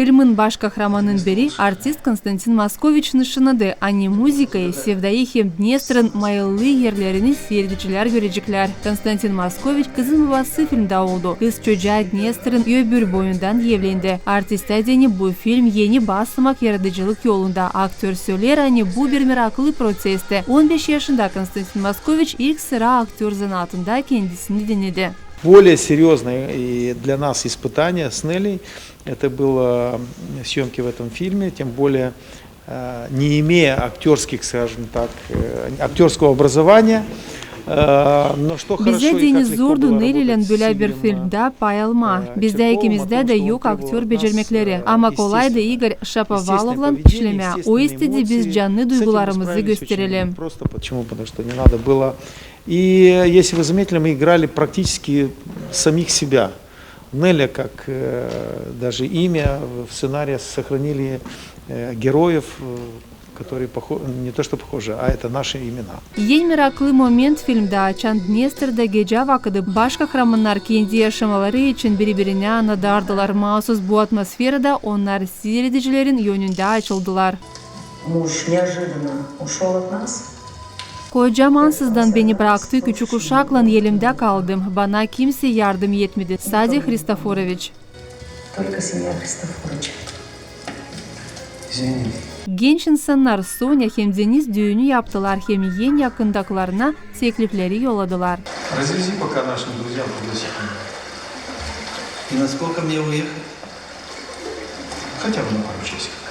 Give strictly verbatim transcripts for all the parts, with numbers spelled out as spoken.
Filmin baş kahramanın biri artist Konstantin Moskoviç nışanadı, ani muzıkayı, Sevdayı hem Dnestrın mayıllı erlerini siiredicilär göreceklär. Konstantin Moskoviç kızın babası filmdä oldu. Kız çocaa Dnestrın öbür boyundan evlendi. Artist deyni bu film eni basamak yaradıcılık yolunda. Aktör söleer, ani bu bir meraklı proţesti. On beş yaşında Konstantin Moskoviç ilk sıra aktör zanaatında kendisini denedi. Более серьёзное и для нас испытание с Нелей, это было съёмки в этом фильме, тем более, э, не имея актёрских, скажем так, э, актёрского образования, э, но что хорошо и как легко было работать с Нелей. Bizä deyni zordu Neli ilän bölä bir filmdä pay almaa. Bizdä ikimizdä dä yok aktör becermekleri, ama kolaydı İgor Şapovalovlan işlemää. O istedi biz canlı duygularımızı gösterelim. Просто почему? Потому что не надо было И если вы заметили, мы играли практически самих себя. Неля, как, э, даже имя в сценарии сохранили, э, героев, э, которые похо-, не то что похожи, а это наши имена. En meraklı moment filmdä, açan Dnestrda gecä vakıdı baş kahramannar kendi yaşamaları için biri-birinä nadardılar. Maasuz bu atmosferada onnar siiredicilerin önündä açıldılar. Муж неожиданно ушёл от нас. Kocam ansızdan beni bıraktı, küçük uşaklan elimdä kaldım. Bana kimsey yardım etmedi, sade Hristoforoviç. Только семья Христофоровича. Извини. Genç insannar Sonya hem Denis düünü yaptılar hem en yakındakılarına teklifleri yolladılar. Развези пока нашим друзьям пригласительные. И на сколько мне уехать? Хотя бы на пару часиков.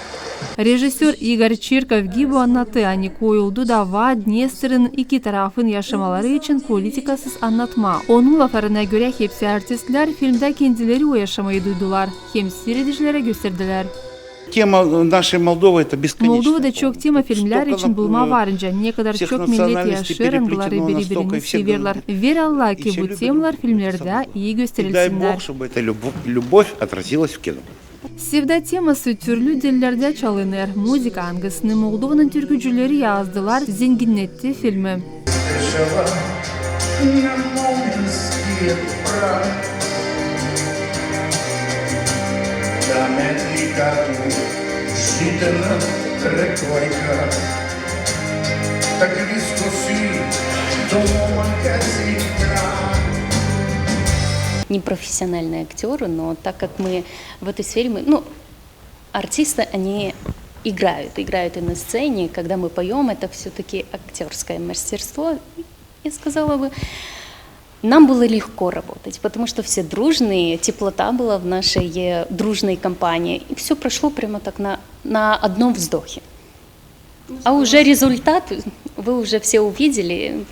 Režisör İgor Çirkov gibi annattı, ani koyuldu dava Dnestrın iki tarafın yaşamaları için politikasız annatmaa. Onun laflarına görä, hepsi artistlär filmdä kendileri o yaşamayı duydular hem siiredicilerä gösterdilär. Тема нашей Молдовы — это бесконечно. Moldovada çok tema filmlär için bulmaa var nicä, ne kadar çok millet yaşêêr, angıları biri-birini severlär. Veer Alla, ki bu temalar filmlerdä ii gösterilsinnär. И дай Бог, чтобы эта любо-, любовь отразилась в кино. Sevda teması türlü dillerdä çalınêr. Muzıka, angısını Moldovanın türkücüleri yazdılar, zenginnetti filmi. Непрофессиональные актёры, но так как мы в этой сфере, мы, ну, артисты, они играют, играют и на сцене, и когда мы поём, это всё-таки актёрское мастерство, я сказала бы. Нам было легко работать, потому что все дружные, теплота была в нашей, э, дружной компании, и всё прошло прямо так на, на одном вздохе. А уже результат вы уже все увидели.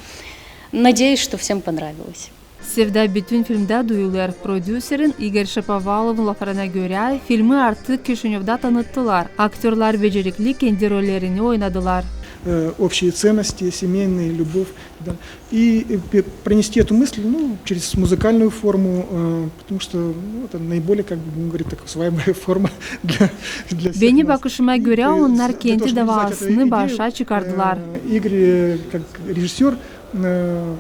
Надеюсь, что всем понравилось. Sevda bütün filmdä duyulêr. Prodüserin İgor Şapovalovun laflarına görä, filmi artık Kişinövda tanıttılar. Aktörlar becerikli kendi rollerini oynadılar. Э, общие ценности, семейные, любовь, да. И, э, пе-, пронести эту мысль, ну, через музыкальную форму, э, потому что, ну, это наиболее, как бы, будем говорить, так, усваиваемая форма для, для всех нас. Benim bakışıma görä, onnar kendi davasını başa çıkardılar. Игорь, э, как режиссёр, э,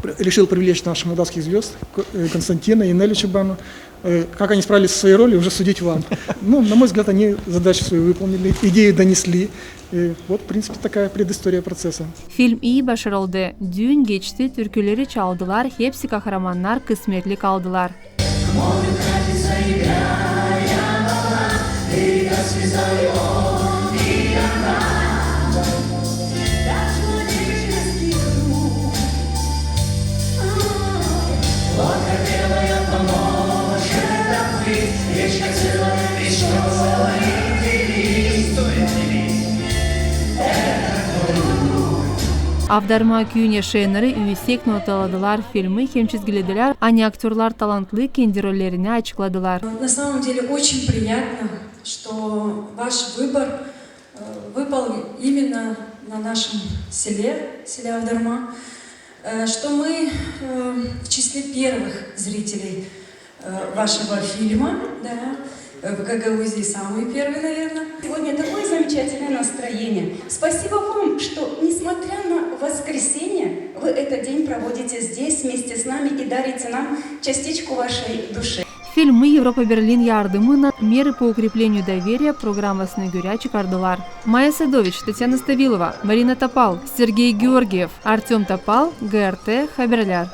пр-, решил привлечь наших молдавских звёзд, К-, э, Константина и Нелю Чубану. Э, как они справились со своей ролью, уже судить вам. Ну, на мой взгляд, они задачу свою выполнили, идею донесли. Э, вот, в принципе, такая предыстория процесса. Film ii başarıldı. Düün geçti, türküleri çaldılar, hepsi kahramannar kısmetli kaldılar. Avdarma küüyün yaşayannarı üüsek notaladılar filmi hem çizgilediler, ani aktörlar talantlı kendi rollerini açıkladılar. На самом деле очень приятно, что ваш выбор, э, выпал именно на нашем селе, селе Авдарма, э, что мы, э, в числе первых зрителей, э, вашего фильма, да, э, в Гагаузии самый первый, наверное. Сегодня такое замечательное настроение. Спасибо вам, что, несмотря на воскресенье, вы этот день проводите здесь вместе с нами и дарите нам частичку вашей души. Filmi Evropa Birliin yardımınnan «Меры по укреплению доверия» programmasına görä çıkardılar. Maya Sedoviç, Tatyana Stavilova, Marina Topal, Sergey Georgiev, Artöm Topal, G R T haberlär.